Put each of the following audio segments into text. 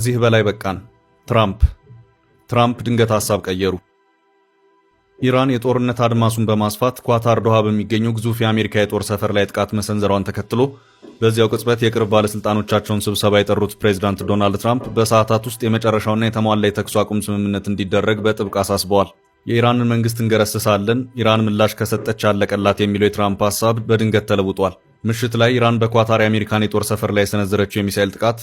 ከዚህ በላይ በቃን። ትራምፕ ድንገት ሐሳብ ቀየሩ። ኢራን የጦርነት አድማሱን በማስፋት ኳታር ዶሃ በሚገኘው ግዙፍ የአሜሪካ የጦር ሰፈር ላይ ጥቃት መሰንዘሯን ተከትሎ በዚያው ቅጽበት የቅርብ ባለሥልጣኖቻቸውን ስብሰባ የጠሩት ፕሬዚዳንት ዶናልድ ትራምፕ በሰዓታት ውስጥ የመጨረሻውና የተሟላ የተኩስ አቁም ስምምነት እንዲደረግ በጥብቅ አሳስበዋል። የኢራንን መንግስት እንገረስሳለን፣ ኢራን ምላሽ ከሰጠች አለቀላት የሚለው የትራምፕ ሐሳብ በድንገት ተለውጧል። ምሽት ላይ ኢራን በኳታር የአሜሪካን የጦር ሰፈር ላይ የሰነዘረችው የሚሳኤል ጥቃት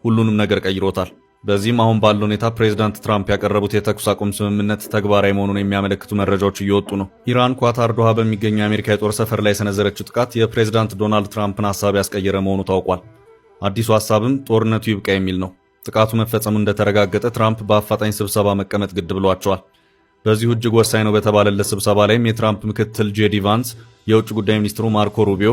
ሁሉንም ነገር ቀይሮታል። በዚህም አሁን ባለው ሁኔታ ፕሬዚዳንት ትራምፕ ያቀረቡት የተኩስ አቁም ስምምነት ተግባራዊ መሆኑን የሚያመለክቱ መረጃዎች እየወጡ ነው። ኢራን ኳታር ዶሃ በሚገኘው የአሜሪካ የጦር ሰፈር ላይ የሰነዘረችው ጥቃት የፕሬዚዳንት ዶናልድ ትራምፕን ሀሳብ ያስቀየረ መሆኑ ታውቋል። አዲሱ ሀሳብም ጦርነቱ ይብቃ የሚል ነው። ጥቃቱ መፈጸሙ እንደተረጋገጠ ትራምፕ በአፋጣኝ ስብሰባ መቀመጥ ግድ ብሏቸዋል። በዚሁ እጅግ ወሳኝ ነው በተባለለት ስብሰባ ላይም የትራምፕ ምክትል ጄዲ ቫንስ፣ የውጭ ጉዳይ ሚኒስትሩ ማርኮ ሩቢዮ፣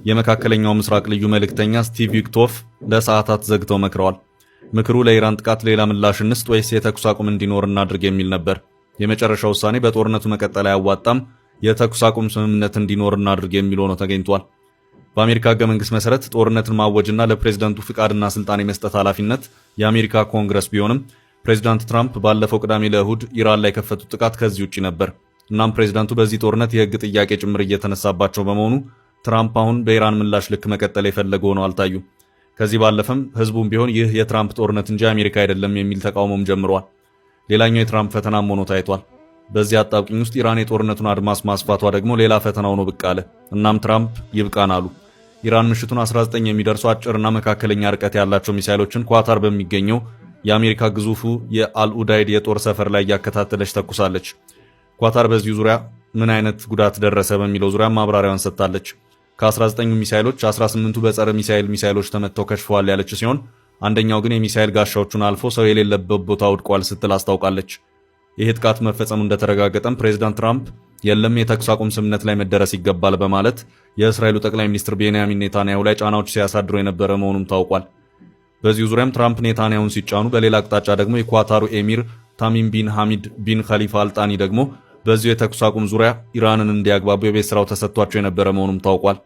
የመካከለኛው ምስራቅ ልዩ መልእክተኛ ስቲቭ ዊትኮፍ ለሰዓታት ዘግተው መክረዋል። ምክሩ ለኢራን ጥቃት ሌላ ምላሽ እንስጥ ወይስ የተኩስ አቁም እንዲኖር እናድርግ የሚል ነበር። የመጨረሻው ውሳኔ በጦርነቱ መቀጠል አያዋጣም፣ የተኩስ አቁም ስምምነት እንዲኖር እናድርግ የሚል ሆኖ ተገኝቷል። በአሜሪካ ሕገ መንግስት መሰረት ጦርነትን ማወጅና ለፕሬዝዳንቱ ፍቃድና ስልጣን የመስጠት ኃላፊነት የአሜሪካ ኮንግረስ ቢሆንም ፕሬዚዳንት ትራምፕ ባለፈው ቅዳሜ ለእሁድ ኢራን ላይ የከፈቱት ጥቃት ከዚህ ውጪ ነበር። እናም ፕሬዚዳንቱ በዚህ ጦርነት የህግ ጥያቄ ጭምር እየተነሳባቸው በመሆኑ ትራምፕ አሁን በኢራን ምላሽ ልክ መቀጠል የፈለጉ ሆነው አልታዩም። ከዚህ ባለፈም ህዝቡም ቢሆን ይህ የትራምፕ ጦርነት እንጂ አሜሪካ አይደለም የሚል ተቃውሞም ጀምሯል። ሌላኛው የትራምፕ ፈተናም ሆኖ ታይቷል። በዚህ አጣብቂኝ ውስጥ ኢራን የጦርነቱን አድማስ ማስፋቷ ደግሞ ሌላ ፈተና ሆኖ ብቅ አለ። እናም ትራምፕ ይብቃን አሉ። ኢራን ምሽቱን 19 የሚደርሱ አጭርና መካከለኛ ርቀት ያላቸው ሚሳይሎችን ኳታር በሚገኘው የአሜሪካ ግዙፉ የአልኡዳይድ የጦር ሰፈር ላይ እያከታተለች ተኩሳለች። ኳታር በዚሁ ዙሪያ ምን አይነት ጉዳት ደረሰ በሚለው ዙሪያ ማብራሪያዋን ሰጥታለች። ከ19ኙ ሚሳይሎች 18ቱ በጸረ ሚሳይል ሚሳይሎች ተመትተው ከሽፈዋል ያለች ሲሆን አንደኛው ግን የሚሳይል ጋሻዎቹን አልፎ ሰው የሌለበት ቦታ ወድቋል ስትል አስታውቃለች። ይህ ጥቃት መፈጸሙ እንደተረጋገጠም ፕሬዚዳንት ትራምፕ የለም፣ የተኩስ አቁም ስምምነት ላይ መደረስ ይገባል በማለት የእስራኤሉ ጠቅላይ ሚኒስትር ቤንያሚን ኔታንያሁ ላይ ጫናዎች ሲያሳድሩ የነበረ መሆኑም ታውቋል። በዚሁ ዙሪያም ትራምፕ ኔታንያሁን ሲጫኑ፣ በሌላ አቅጣጫ ደግሞ የኳታሩ ኤሚር ታሚም ቢን ሐሚድ ቢን ኸሊፋ አልጣኒ ደግሞ በዚሁ የተኩስ አቁም ዙሪያ ኢራንን እንዲያግባቡ የቤት ስራው ተሰጥቷቸው የነበረ መሆኑም ታውቋል።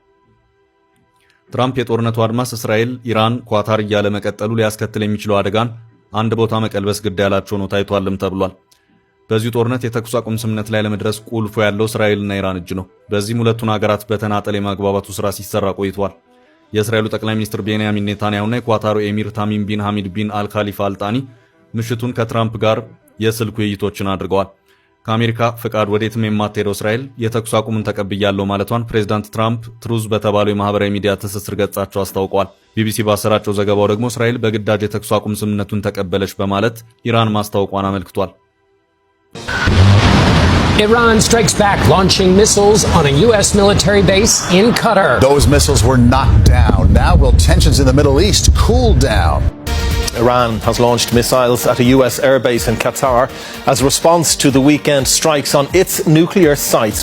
ትራምፕ የጦርነቱ አድማስ እስራኤል፣ ኢራን፣ ኳታር እያለ መቀጠሉ ሊያስከትል የሚችለው አደጋን አንድ ቦታ መቀልበስ ግድ ያላቸው ነው ታይቷልም ተብሏል። በዚሁ ጦርነት የተኩስ አቁም ስምምነት ላይ ለመድረስ ቁልፉ ያለው እስራኤልና ኢራን እጅ ነው። በዚህም ሁለቱን ሀገራት በተናጠል የማግባባቱ ስራ ሲሰራ ቆይቷል። የእስራኤሉ ጠቅላይ ሚኒስትር ቤንያሚን ኔታንያሁና የኳታሩ ኤሚር ታሚም ቢን ሐሚድ ቢን አልካሊፋ አልጣኒ ምሽቱን ከትራምፕ ጋር የስልክ ውይይቶችን አድርገዋል። ከአሜሪካ ፍቃድ ወዴትም የማትሄደው እስራኤል የተኩስ አቁሙን ተቀብያለሁ ማለቷን ፕሬዚዳንት ትራምፕ ትሩዝ በተባለው የማህበራዊ ሚዲያ ትስስር ገጻቸው አስታውቀዋል። ቢቢሲ ባሰራጨው ዘገባው ደግሞ እስራኤል በግዳጅ የተኩስ አቁም ስምምነቱን ተቀበለች በማለት ኢራን ማስታወቋን አመልክቷል። Iran strikes back, launching missiles on a U.S. military base in Qatar. Those missiles were knocked down. Now, will tensions in the Middle East cool down? Iran has launched missiles at a US airbase in Qatar as a response to the weekend strikes on its nuclear sites.